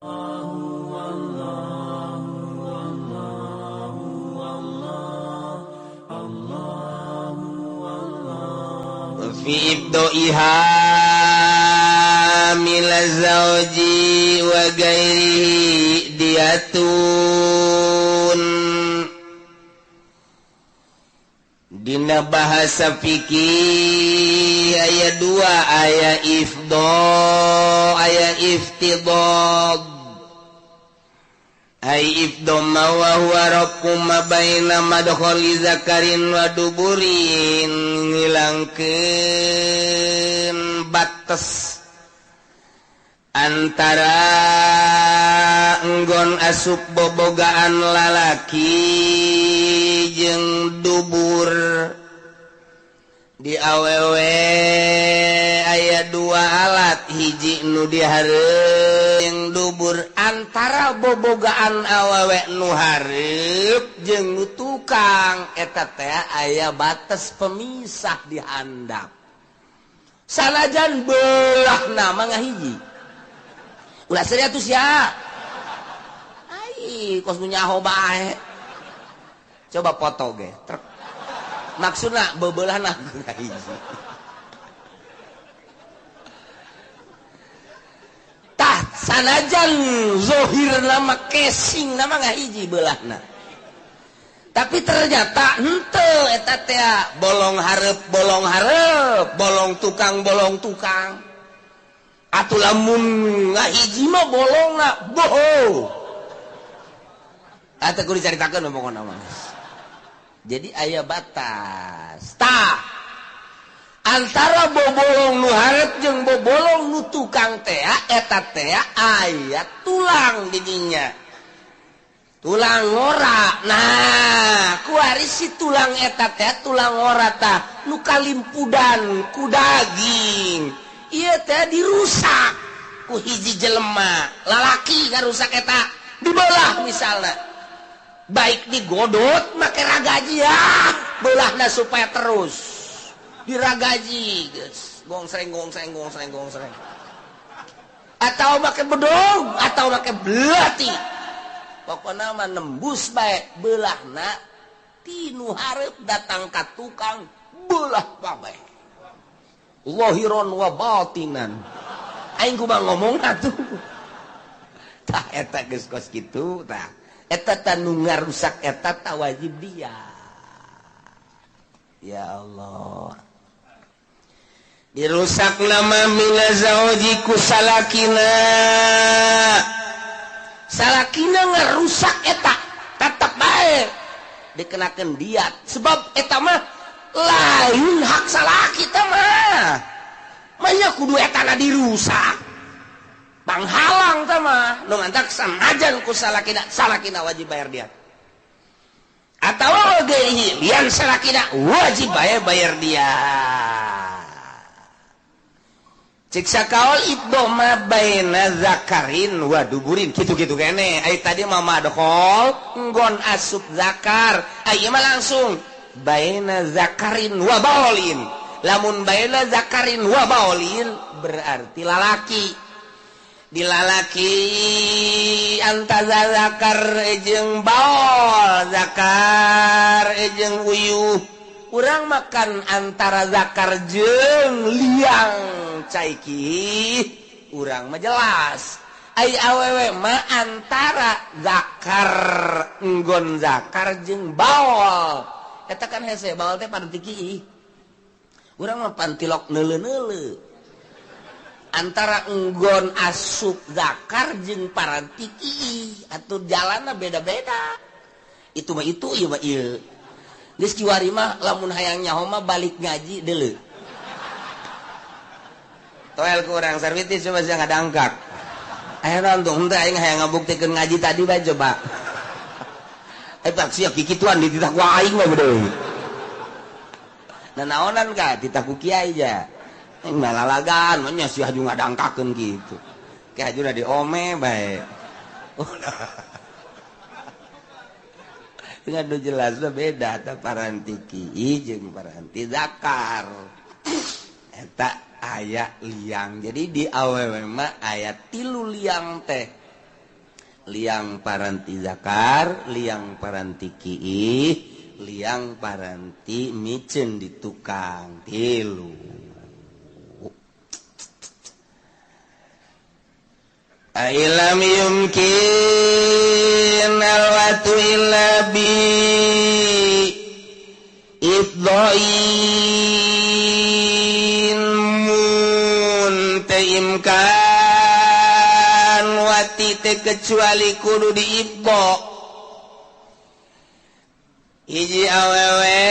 Fi ibdoiha mila zauji wa gairihi diyatun. Dina bahasa fikih aya dua, aya ifdo, aya iftidad. Ai ifdo ma wa huwa rabbu ma baina madkhali zakarin wa duburin, ngilangkeun batas antara enggon asup bobogaan lalaki jeung dubur. Di awewe aya dua alat, hiji nu dihareup jeung dubur. Antara bobogaan awewe nu hareup jeung nu tukang eta teh aya batas pemisah di handap. Sanajan beulahna mah ngahiji. Ulah serius ya. Ai kos nu nyaho bae. Coba foto ge. Trek. Maksudna bebeulahna ngahiji. Tah sanajan zohirna mah casing na mah ngahiji beulahna. Tapi ternyata henteu eta teh bolong hareup bolong hareup, bolong tukang bolong tukang. Atuh lamun ngahiji mah bolongna boho. Atuh kudu dicaritakeun pokona mah. Jadi aya batas. Tah antara bobolong nu hareup jeung bobolong nu tukang teh eta teh aya tulang di dinya. Tulang ngora. Nah, kuari si tulang eta teh tulang ngora tah nu kalimpudan ku daging. Ieu teh dirusak ku hiji jelema, lalaki ngarusak eta dibelah misalna. Baik digodot make ragaji ya, belahna supaya terus diragaji geus, gongsreng gongsreng gongsreng gongsreng. Atau make bedog atau make belati. Pokona mah nembus bae belahna ti nu hareup datang ka tukang belah bae. Zahiron wa batinan. Aing kumaha ngomong atuh. Tah eta geus kos kitu tah. Eta tah nu ngarusak eta tah wajib dia. Ya Allah. Dirusak nama mina zauji ku salakina. Salakina ngarusak eta tetep bae dikenakeun diat sebab eta mah lain hak salaki teh mah. Manya kudu etana dirusak. Panghalang teh mah nu mantak sanajan ku salakina, salakina wajib bayar dia. Atawa oge lian salakina wajib bayar dia. Cik sakaol ibdo ma baina zakarin wa duburin kitu-kitu kene. Ai tadi mah madkhol nggon asup zakar, ai mah langsung baina zakarin wa baolin. Lamun baina zakarin wa baolin berarti lalaki. Dilalaki antara zakar jeung baol, zakar jeung uyuh. Urang makan antara zakar jeung liang caiki, urang mah jelas. Ai awewe mah antara zakar enggon zakar jeung baol. Eta kan hese baol teh pantiki. Urang mah pantilok neuleu-neuleu. Antara enggon asup zakar jeung parantiki atuh jalanna beda-beda. Itu mah itu ieu mah ieu. Geus kiwari mah lamun hayang nyaho mah balik ngaji deuleu. Toel ku urang servitis coba sia ngadangkak. Aya naon tuh henteu aing hayang ngabuktikeun ngaji tadi bae coba. Eta sia kikituan dititah ku aing mah deui. Nanaonan ka titah ku kiai ja. Aing malalagan mah nya sia haju ngadangkakeun kitu. Ke hajuna diome bae. Dengan jelas beda ta parantiki jeung paranti zakar. Eta aya liang. Jadi di awewe mah aya tilu liang teh. Liang paranti zakar, liang paranti kiih, liang paranti micen di tukang tilu. Ailam yumkin alwatu illa bi ifdhain mun teimkan wati te kecuali kudu diibdo. Hiji awewe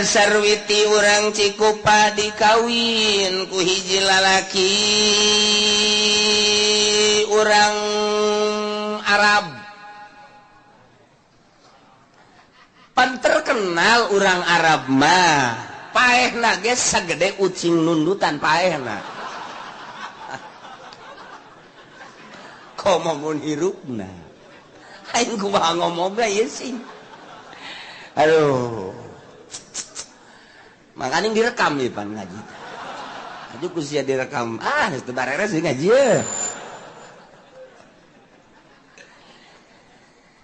sarwiti urang Cikupa dikawin ku hiji lalaki urang Arab. Pan terkenal urang Arab mah paehna ge sagede ucing nundutan paehna. Komo mun hirupna. Aing kumaha ngomongna ieu sih. Aduh. Makanya direkam nih pan ngaji. Aja ku sia direkam. Ah, geus teu bareres ngaji ye.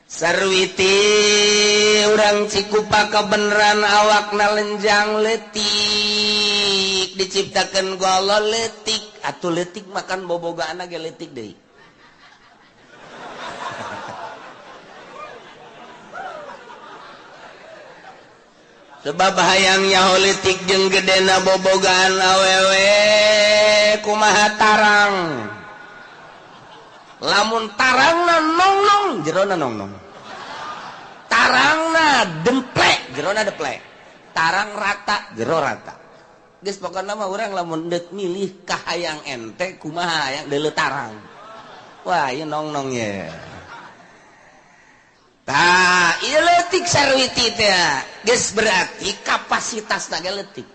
Sarwiti urang Cikupa kebeneran awakna lenjang leutik diciptakeun ku Allah leutik atuh leutik makan bobogaanna ge leutik deui. Sebab hayang nyaho leutik jeung gedena bobogaan awewe kumaha tarang. Lamun tarangna nongnong jerona nongnong. Tarangna demplek jerona deplek. Tarang rata jero rata. Geus pokona mah urang lamun deuk milih ka hayang ente kumaha hayang deuleu tarang. Wah ieu nongnong ye. Tah, ieu leutik sarwiti teh. Geus berarti kapasitasna ge leutik.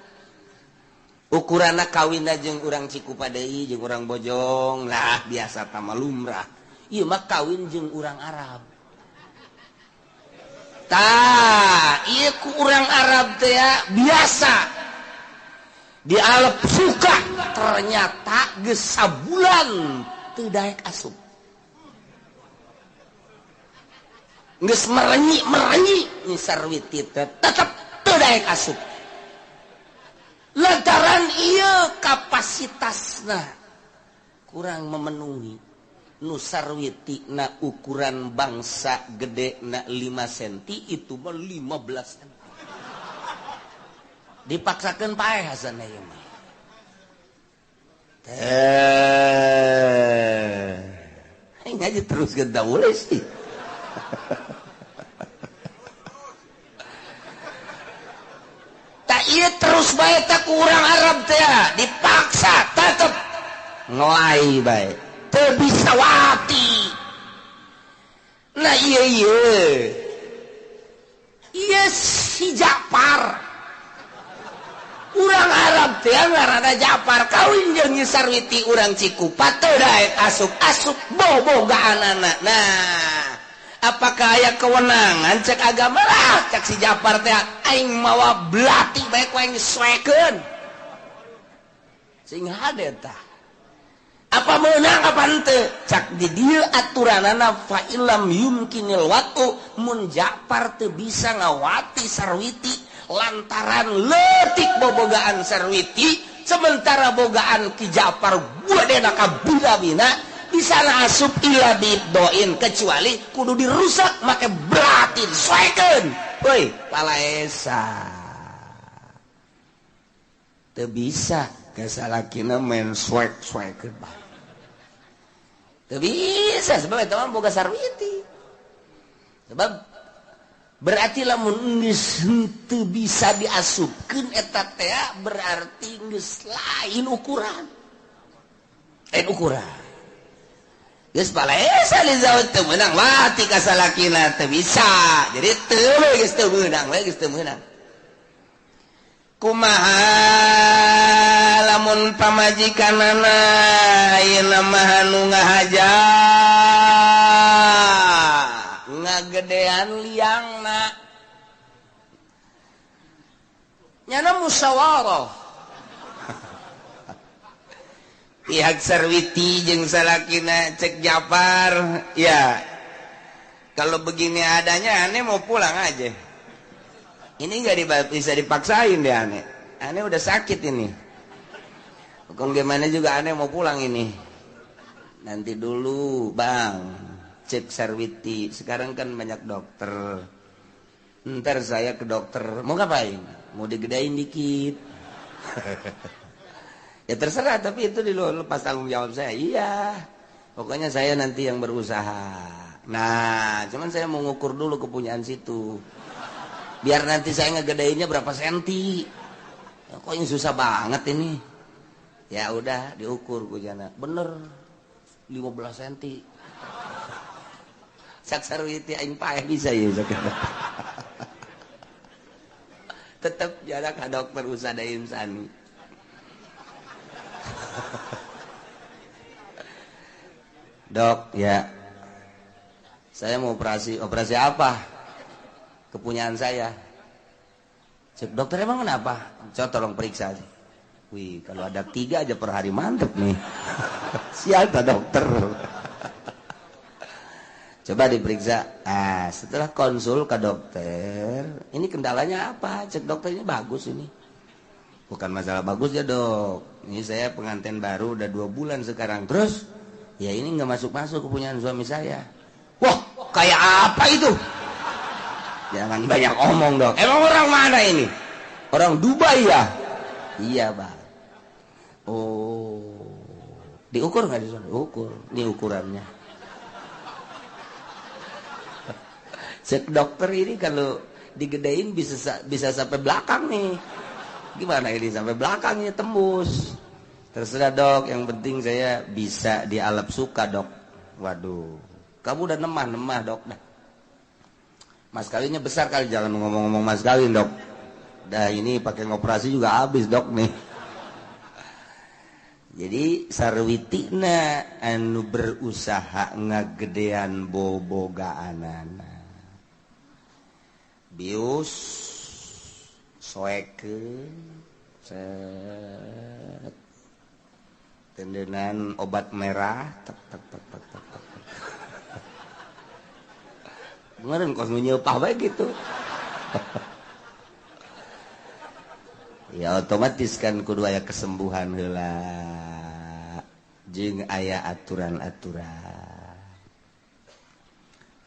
Ukuranna kawinna jeung urang Cikupa deui jeung urang Bojong lah biasa tama lumrah. Ieu mah kawin jeung urang Arab. Tah, ieu ku urang Arab teh biasa. Dialep suka ternyata geus sabulan teu daek asup. Geus merenyi-merenyi ni sarwiti teh tetep teu daek asup. Lantaran ieu kapasitasna kurang memenuhi. Nu sarwiti na ukuran bangsa gede na 5 cm itu mah 15 cm. Dipaksakeun paeh hasana ieu mah. Teh. Ngaji terus ge da boleh sih. Tak ieu terus bae teh ku urang Arab teh dipaksa tetep ngelai bae. Teu bisa wati. Nah ieu ieu. Ieu si Japar. Urang Arab teh ngaranna Japar kawin jeung Nyi Sarwiti urang Cikupa teu daek asup-asup bobogaanana. Nah, apakah aya kewenangan cek agama lah cek si Japar teh aing mawa belati bae ku aing disuekeun. Sing hade tah. Apa meunang apa henteu? Cak di dieu aturanana fa illam yumkinil watu mun Japar teu bisa ngawati Sarwiti lantaran leutik bobogaan Sarwiti sementara bogaan Ki Japar gede ka bina-bina bisa asup ila biddoin kecuali kudu dirusak make belati disuekeun. Woi, palaesa. Teu bisa kasalakina main suek-suekeun bae. Teu bisa sebab eta mah boga Sarwiti. Sebab berarti lamun geus henteu bisa diasupkeun eta teh berarti geus lain ukuran. Lain ukuran. Geus palaesa li zawat teu meunang wati ka salakina teu bisa. Jadi teu we geus teu meunang we geus teu meunang. Kumaha lamun pamajikanana ayeuna mah anu ngahaja ngagedean liangna nyana musyawarah. Pihak Sarwiti jeung salakina cek Japar, ya kalau begini adanya aneh mau pulang aja. Ini nggak bisa dipaksain deh aneh. Aneh udah sakit ini. Hukum gimana juga aneh mau pulang ini. Nanti dulu bang, cek Sarwiti. Sekarang kan banyak dokter. Ntar saya ke dokter. Mau ngapain? Mau digedain dikit. Ya terserah, tapi itu di luar lepas tanggung jawab saya. Iya, pokoknya saya nanti yang berusaha. Nah, cuman saya mau ngukur dulu kepunyaan situ. Biar nanti saya ngegedainnya berapa senti. Ya, kok ini susah banget ini. Ya udah diukur kujana. Bener 15 senti. Sak Sarwiti aing paeh bisa ya. Tetep jarak ka dokter Usada Insani. Dok, ya. Saya mau operasi. Operasi apa? Kepunyaan saya. Cek dokter emang kenapa? Coba tolong periksa. Wih, kalau ada 3 aja per hari mantep nih. Siapa dokter? Coba diperiksa. Ah, setelah konsul ke dokter, ini kendalanya apa? Cek dokternya bagus ini. Bukan masalah bagus ya dok. Ini saya pengantin baru udah 2 bulan sekarang. Terus, ya ini nggak masuk-masuk kepunyaan suami saya. Wah, kayak apa itu? Jangan banyak omong dok. Emang orang mana ini? Orang Dubai ya? Iya bang. Oh, diukur nggak di sana? Ukur. Ini ukurannya. Cek dokter ini kalau digedein bisa sampai belakang nih. Gimana ini sampai belakangnya tembus. Terserah dok, yang penting saya bisa dialap suka dok. Waduh, kamu udah nemah-nemah dok dah. Mas kawinnya besar kali, jangan ngomong-ngomong mas kawin dok. Dah ini pakai ngoperasi juga habis dok nih. Jadi Sarwitina anu berusaha ngagedean bobogaanana. Bius soekeun set tendenan obat merah tek tek tek tek tek tek. Ngeureun kos nu nyeupah bae gitu. Ya otomatis kan kudu aya kesembuhan heula jeung aya aturan-aturan.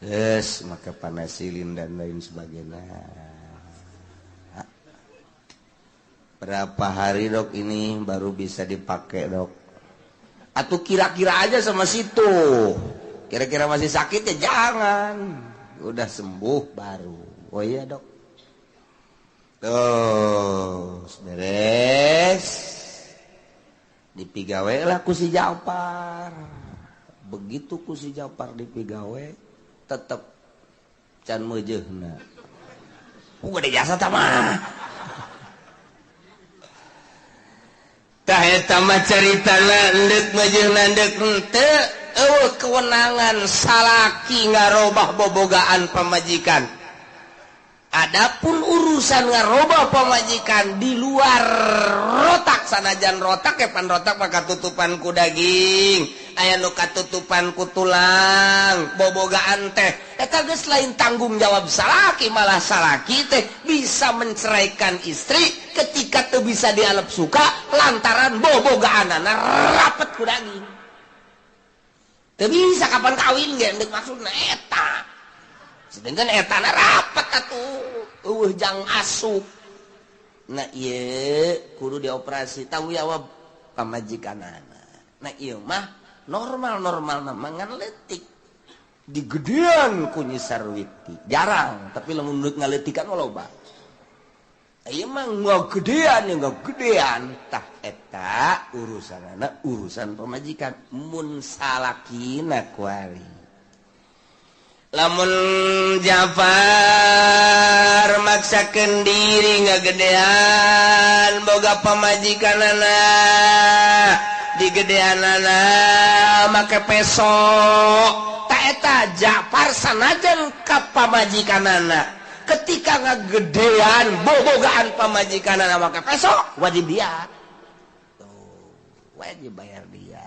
Geus maka panasilin dan lain sebagainya. Berapa hari dok ini baru bisa dipakai dok? Atau kira-kira aja sama situ. Kira-kira masih sakit ya jangan. Udah sembuh baru. Oh iya dok. Tuh beres. Dipigawe lah ku si Japar. Begitu ku si Japar dipigawe tetep can meujeuhna. Gede jasa tama. Tah eta mah caritana endek meujeuhna endek henteu eueuh kewenangan salaki ngarobah bobogaan pamajikan. Adapun urusan ngarobah pamajikan di luar rotak, sanajan rotak ya pan rotak maka tutupan ku daging, aya nu katutupan ku tulang, bobogaan teh eta geus lain tanggung jawab salaki, malah salaki teh bisa menceraikan istri ketika teu bisa dialep suka lantaran bobogaanana rapet ku daging. Teu bisa kapan kawin ge endek maksudna eta. Sedangkan etana rapet atuh eueuh jang asup. Nah ieu kudu dioperasi tanggung jawab pamajikanana. Nah ieu mah normal-normal mah ngan leutik. Digedean ku Nyi Sarwiti. Jarang, tapi lamun ngaleutikan loba. Ieu mah ngagedean ya ngagedean. Tah eta urusanana urusan pamajikan mun salakina kuari. Lamun Jafar maksakeun diri ngagedean boga pamajikanana digedeanana make peso ta eta Jafar sanajan ka pamajikanana ketika ngagedean bobogaan pamajikanana make peso wajib dia tuh wajib bayar dia.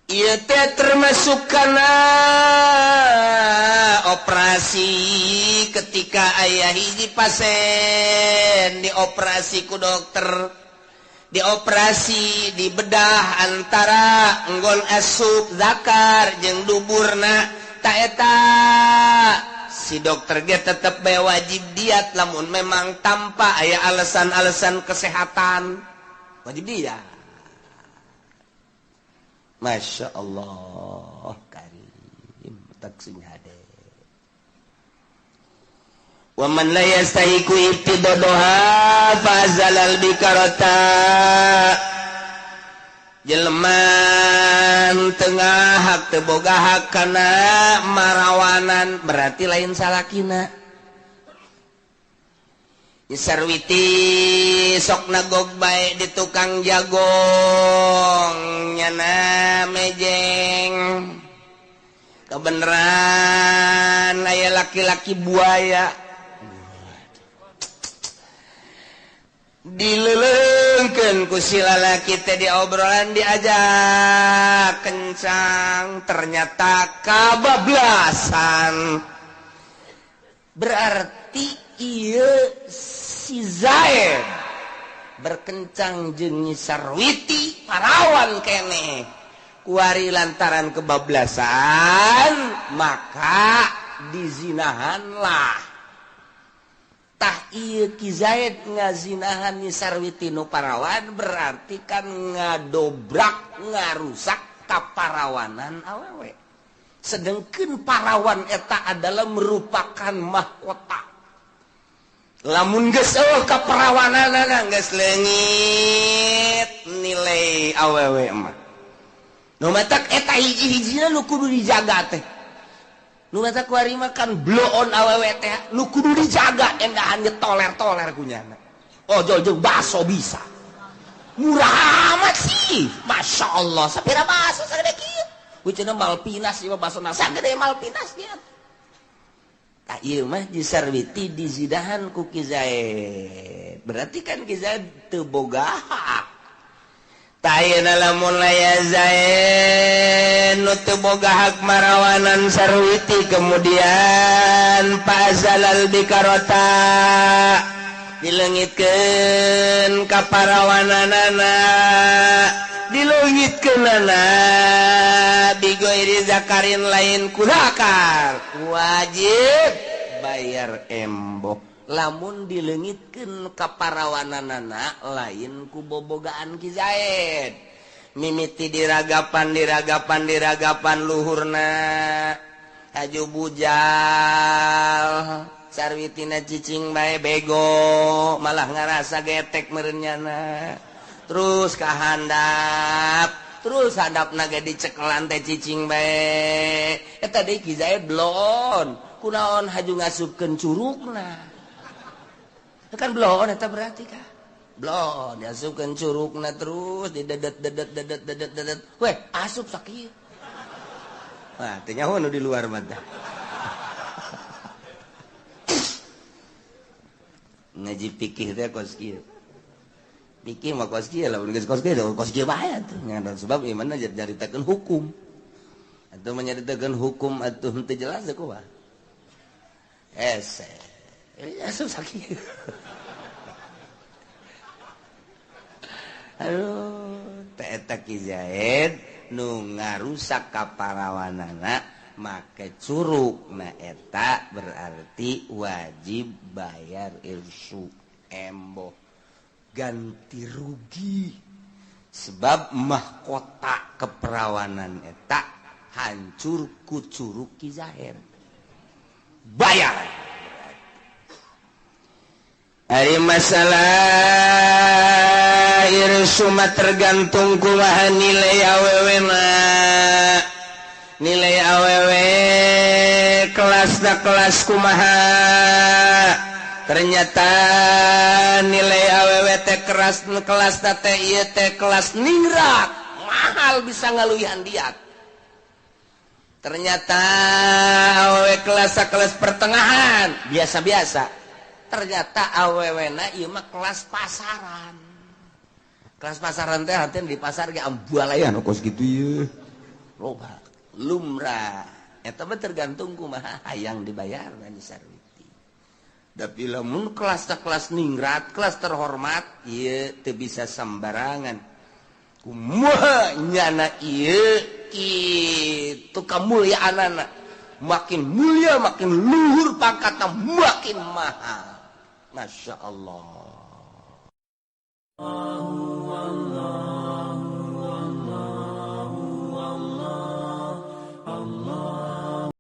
Ieu teh termasuk kana operasi ketika aya hiji pasien dioperasi ku dokter, dioperasi dibedah antara enggon asup zakar jeung duburna, ta eta si dokter ge tetep bae wajib diat lamun memang tanpa aya alasan-alasan kesehatan, wajib diat. Masya Allah karim tak sing hade. Wa man la yastahiqu ibtidadoha fazalal bikarata, jelema tengah hak teu boga hak kana marawanan berarti lain salakina. Sarwiti sok nagog bae di tukang jagong nyana mejeng, kebeneran aya laki-laki buaya dilelengkeun ku si lalaki teh, diobrolan diajak kencang, ternyata kabablasan. Berarti ieu si Zaid berkencang jeung Nyi Sarwiti parawan keneh kuari lantaran kebablasan maka dizinahanlah. Tah ieu Ki Zaid ngazinahan Nyi Sarwiti nu parawan berarti kan ngadobrak ngarusak kaparawanan awewe. Sedengkeun parawan eta adalah merupakan mahkota. Lamun geus eueuh kaparawananana geus leungit nilai awewe mah. Nu matak eta hiji-hijina nu kudu dijaga teh. Nu matak kuari mah kan bloon awewe teh nu kudu dijaga endahan ge toler-toler kunyana. Ojol jeung baso bisa. Murah amat sih. Masya Allah, sapira baso sagede kieu. Uceuna Malpinas ieu basona sagede Malpinas kieu. Tah ieu mah Nyi Sarwiti dizidahan ku Ki Zaid. Berarti kan Ki Zaid teu boga hak. Tah ayeuna lamun aya Zaid nu teu boga hak marawanan Sarwiti kemudian fazalal bikarota dileungitkeun ka parawananana, dileungitkeunana bigoiri zakarin lain ku zakar, wajib bayar emboh. Lamun dileungitkeun ka parawananana lain ku bobogaan Ki Zaid, mimiti diragapan diragapan diragapan luhurna haju bujal Sarwitina cicing bae bego malah ngarasa getek meureun nyana. Terus kahandap, terus handapna ge dicekelan teh cicing bae. Eta deui Ki Zaid bloon kunaon haju ngasupkeun curugna, kan bloon eta berarti kah bloon diasupkeun curugna terus didedet dedet dedet dedet dedet weh asup sakieu. Wah teu nyaho nu di luar mah teh. Ngaji fikih teh kos kieu, pikir mah kos kieu lamun geus kos kieu kos kieu bae atuh ngan sebab ieu mah nyaritakeun hukum atuh menyaritakeun hukum atuh henteu jelas teh kumaha hese asup sakieu. Aduh teh eta Ki Zaid nu ngarusak kaparawanana make curug na eta berarti wajib bayar irsu emboh ganti rugi sebab mahkota keperawanan eta hancur ku curug Ki Zaid, bayar. Ari masalah irsu mah tergantung kumaha nilai awewe mah, nilai awewe kelasna kelas kumaha. Ternyata nilai awewe teh keras kelas teh ieu teh kelas ningrat mahal bisa ngaluihan diat. Ternyata awewe kelas kelas pertengahan biasa-biasa. Ternyata awewe na ieu mah kelas pasaran. Kelas pasaran teh hanteu di pasar ge ambualayan kos kitu ieu. Loba lumrah eta mah, tergantung kumaha hayang dibayar Nyi Sarwiti. Tapi lamun kelas kelas ningrat, kelas terhormat, ieu teu bisa sembarangan. Kumaha nyana ieu kitu kamuliaanana, makin mulia, makin luhur pangkatna, makin mahal. Masya Allah.